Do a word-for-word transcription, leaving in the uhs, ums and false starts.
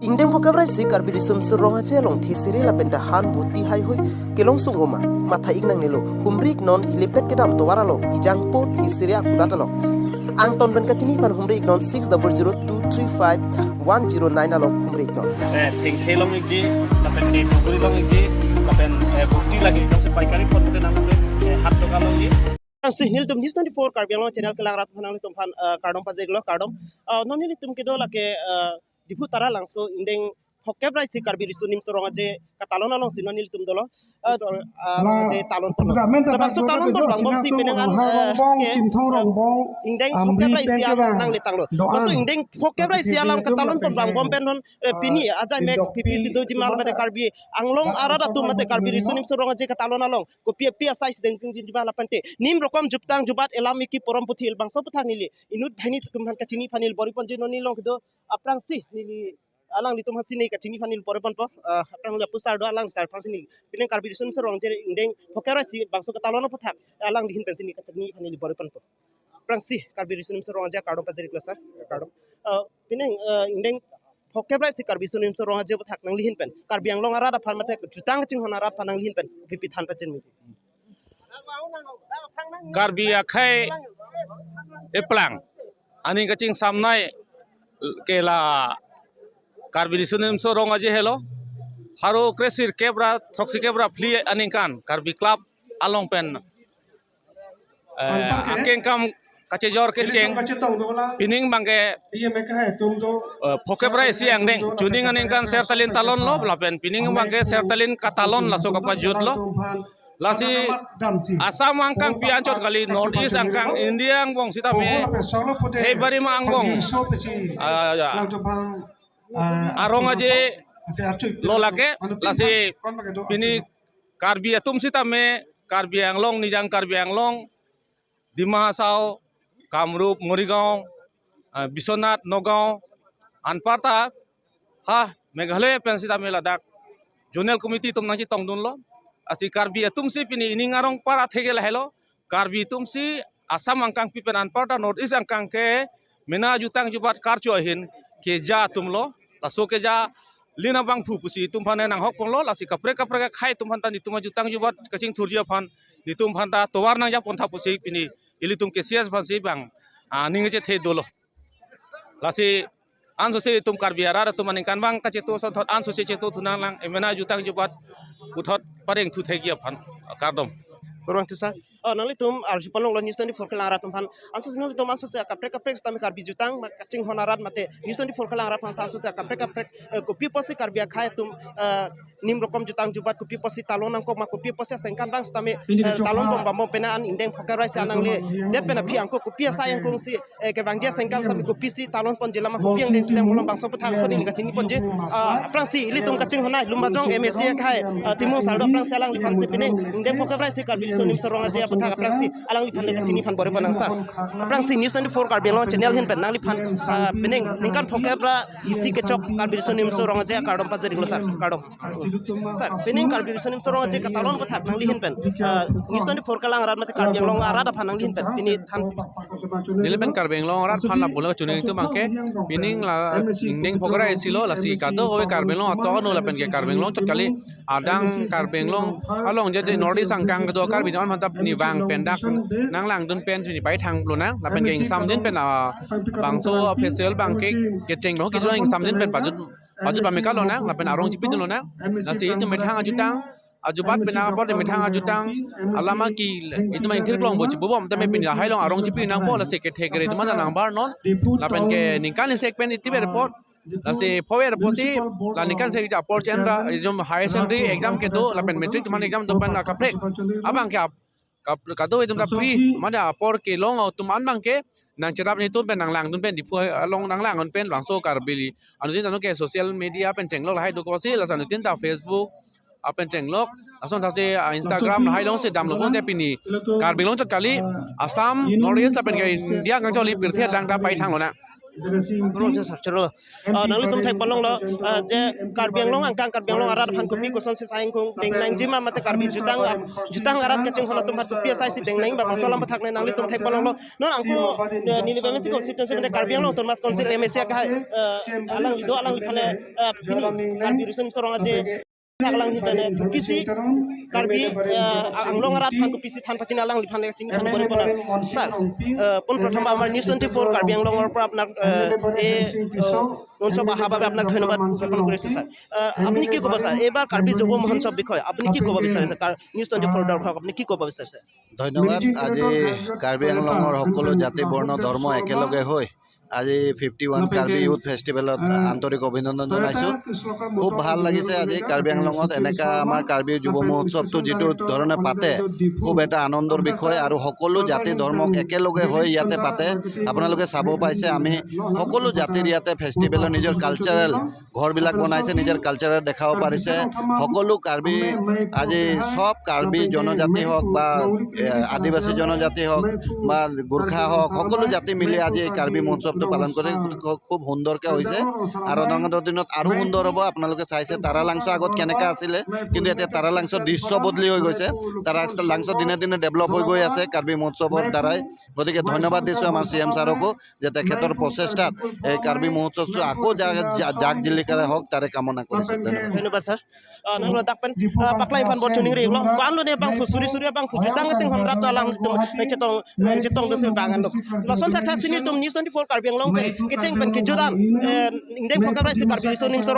Ingdeng phokep ra isi Karbi Riso Nimso Rong Aje along thesere lapen ta han voti haihui kelong sung oma matha ik nangnelo. Humri iknon helipad kedam tovar along ejangpo thesere akulat along. Angton pen kachini aphan humri iknon six double zero two three five one zero nine along humri iknon. Eh, thengthe long ikji, lapen ke kukuri long ikji, lapen, eh, bukti lagi, kasi paikari pon pute nang pute, eh, hat toka long ikji. Aphrangsi nelitum News twenty-four Karbi Anglong channel kelang arat aphan nanglitum aphan, eh, kardom pajirlo, kardom. Eh, non nelitum kedo lake, eh, Diphu Taralangso ingdeng phokep ra isi Karbi Riso Nimso Rong Aje katalon alongsi non nelitum dolo. Eh, so, eh, Rong Aje talon pon. Labangso talon pon vangbomsi penang an, eh, ke, eh, ingdeng phokep ra isi alam nangletanglo. Labangso ingdeng phokep ra isi alam katalon pon vangbom pen non, eh, pini ajai mek pipi si doji ma lapen Karbi Anglong arat atum mate Karbi Riso Nimso Rong Aje katalon along kopi api asai si dengpingdin diba lapen te nim rokom jutang jubat elam iki porom puthi labangso aputhak neli inut banghini atum aphan kachini aphan neli bor-i ponji. Non neli along kedo aphrangsi neli alanglitum aphansi neli kachini aphan neli bor-i ponpo. Ah, aphrang lapu sar do, alang sar aphrangsi neli penang Karbi Riso Nimso Rong Aje ingdeng phokep ra isi bangso katalon aputhak alangli ahin pensi neli kachini aphan neli bor-i ponpo. Aphrangsi Karbi Riso Nimso Rong Aje kardom pajirlo sir, kardom. Ah, penang, ah, ingdeng phokep ra isi Karbi Riso Nimso Rong Aje aputhak nangli ahin pen, Karbi Anglong arat aphan mate jutang kachinghon arat aphan nangli ahin pen pipi than pajirmi? Karbi akhei eplang aning kachingsamnei ke la Karbi Riso Nimso Rong Aje helo. Haro kresirkep ra throksi kep ra phli aningkan Karbi Club along pen, eh, akengkam kachejor kecheng, pining abangke, eh, phokep ra isi angdeng chuning aningkan ser talin talonlo, lapen pining abangke ser talin katalon laso kapajutlo. Lasi Assam angkangpi anchot kali, North East angkang, India angbong sitame, hei bari ma angbong, ah, ya, arong aje lo lake. Lasi pini Karbi atum sitame, Karbi Anglong, Nijang Karbi Anglong, Dima Hasao, Kamrup, Morigaon, ah, Biswanath, Nagaon, anparta ha Meghalaya pen sitame ladak Zonal Committee atum nangchetongdunlo. Lasi Karbi atumsi pini ining arong para theke lahelo. Karbi atumsi Assam angkangpi pen anparta North East angkang ke mena jutang jubat karcho ahin keja atumlo. Laso keja lin abangphu pusi itum aphan nanghok ponlo. Lasi kaprek kaprek akhei atum aphan ta netum ajutang jubat kachingthurji aphan netum aphan ta tovar nangjap pontha pusi pini ilitum K C S aphansi bang, ah, ning chethe dolo. Lasi ansose itum Karbi arat atum aningkanvang kacheto asonthot ansose cheto thu nanglang, emena jutang jubat puthot pareng thu thekji aphan. Kardom. Kurang tusa. Oh, nanglitum arju ponlonglo News twenty-four kelang arat aphan. Ansose nanglitum ansose kaprek kaprek sitame Karbi jutang ma kachinghon arat mate News twenty-four kelang arat aphan ansose kaprek kaprek, eh, kopi pusi Karbi akhei atum, eh, nim rokom jutang jubat kopi pusi talon nangkok ma, kopi pusi asengkanvang sitame, eh, talon bom bom penang an ingdeng phokep ra isi an nangledet pen aphi angko kopi asai angkung si, eh, kevangji asengkan sitame kopisi talon ponji lama kopi angdeng sitame pulo bangso aputhak angko neli kachini ponji. Ah, aphrangsi ilitum kachinghonnei Lumbajong M A C akhei, ah, Timung sar do, aphrangsi alangliphansi penang ingdeng phokep ra isi Karbi Riso Nimso Rong Aje aputhak aphrangsi alangliphan le kachini aphan bor-i ponnang sir. Aphrangsi News twenty-four Karbi Anglong channel ahin pen nangliphan, ah, penang ningkan phokep ra isi kechok Karbi Riso Nimso Rong Aje akardom pajirlo sir. Kardom. Sir, penang Karbi Riso Nimso Rong Aje katalon aputhak nangli ahin pen, ah, News twenty-four kelang arat mate Karbi Anglong arat aphan nangli ahin pen pini than. Neli pen Karbi Anglong arat aphan lapulo chuning itum abangke pining la ingdeng phokep ra isi lo, lasi kadokave Karbi Anglong ato ano lapen ke Karbi Anglong chot kali, adang Karbi Anglong along jate North East angkang kedo Karbi atum aphan ta pini vang pen dak nanglangdun pen pini paithang lonang lapen ke ingsamdin pen, ah, bangso festival abangke kecheng lo kejun ingsamdin pen pajut pajut pameka lonang lapen arong chipidun lonang. Lasi itum methang ajutang ajubat penang apor methang ajutang alama ke itum ingthir klong bo chibubom tame pini lahai along arong chipi nangpo, lasi kethek kere atum ta nangbar non lapen ke ningkan isi pen iti ver apot, lasi phongo ver apotsi la ningkan isi apor chen ra itum higher secondary exam kedo lapen matric atum exam do pen akaprek abangke ap- kap- kadokave atum ta free mane apor kelong atum an abangke nangcherap netum pen nanglangdun pen Diphu along nanglang un pen bangso Karbi anuttin tangte ke social media pen chenglok lahai do kosi, laso anuttin ta Facebook apen chenglok, lason thasi, ah, Instagram lahai alongsi damlo pute pini Karbi Anglong chot kali, Assam, North East lapen ke India kangcholi pirthe adang ta paithang lonang. Kurang je sir, choro. Ah, nanglitum thekponlonglo, ah, je Karbi Anglong angkang, Karbi Anglong arat aphan kopi kosonsi sai ingkung deng nangjima mate Karbi jutang, ah, jutang arat kachinghon atum aphan kopi asaisi deng nangji ba masalam pathak ne nanglitum thekponlonglo. Non angko, eh, neli Bamesi constituency mate Karbi Anglong Autonomous Council M A C akehai, eh, alangli do, alangliphan le, eh, pini Karbi Riso Nimso Rong Aje thak alangli pene kopisi Karbi, eh, Anglong arat aphan kopisi than pachini alangliphan le chini than kori pona. Sir, eh, pon prothom amar News twenty-four Karbi Anglongor পৰা আপোনাক, eh, এই, eh, মঞ্চত অহাৰ বাবে আপোনাক ধন্যবাদ জ্ঞাপন কৰিছো, ছাৰ। Eh, আপুনি কি ক'ব, ছাৰ? এইবাৰ কাৰ্বি যুৱ মহোৎসৱ বিষয়ে আপুনি কি ক'ব বিচাৰিছে? কাৰ-, নিউজ টুৱেণ্টি ফ'ৰ দৰ্শকক আপুনি কি ক'ব বিচাৰিছে? ধন্যবাদ। আজি কাৰ্বি আংলঙৰ সকলো জাতি, বৰ্ণ, ধৰ্ম একেলগে হৈ আজি ফিফটি ওৱান কাৰ্বি ইউথ ফেষ্টিভেলত আন্তৰিক অভিনন্দন জনাইছো। খুব ভাল লাগিছে আজি কাৰ্বি আংলঙত এনেকা আমাৰ কাৰ্বি যুৱ মহোৎসৱটো যিটো ধৰণে পাতে, খুব এটা আনন্দৰ বিষয় আৰু সকলো জাতি ধৰ্মক একেলগে হৈ ইয়াতে পাতে। আপোনালোকে চাব পাইছে, আমি সকলো জাতিৰ ইয়াতে ফেষ্টিভেলৰ নিজৰ কালচাৰেল ঘৰবিলাক বনাইছে, নিজৰ কালচাৰেল দেখাব পাৰিছে। সকলো কাৰ্বি, আজি সব কাৰ্বি জনজাতি হওক বা, এ, আদিবাসী জনজাতি হওক বা গোৰ্খা হওক, সকলো জাতি মিলি আজি এই কাৰ্বি মহোৎসৱটো পালন কৰে। খুব, খুব সুন্দৰকে হৈছে আৰু অনাগত দিনত আৰু সুন্দৰ হ'ব। আপোনালোকে চাইছে, তাৰা লাংচ আগত কেনেকা আছিলে, কিন্তু এতিয়া তাৰা লাংচৰ দৃশ্য বদলি হৈ গৈছে। তাৰা লাংচ দিনে দিনে ডেভেলপ হৈ গৈ আছে কাৰ্বি মহোৎসৱৰ দ্বাৰাই। গতিকে ধন্যবাদ দিছো আমাৰ চি এম ছাৰকো যে তেখেতৰ প্ৰচেষ্টাত এই কাৰ্বি মহোৎসৱটো আকৌ জা-, জা-, জাক জিলিকাৰে হওক, তাৰে কামনা কৰিছো। ধন্যবাদ। ধন্যবাদ, sir. Ah, nang lo dak pen, ah, paklangji aphan bor chuning ri lo. Ko-an lo ne bang phusuri suri bang phujutang kachinghon rat alanglitum, eh, chetong, eh, chetong dosi bang an lo. Lason thakthak si nelitum News twenty-four Karbi Anglong pen kecheng pen kejut an, eh, ingdeng phongkap rai si Karbi Riso Nimso Rong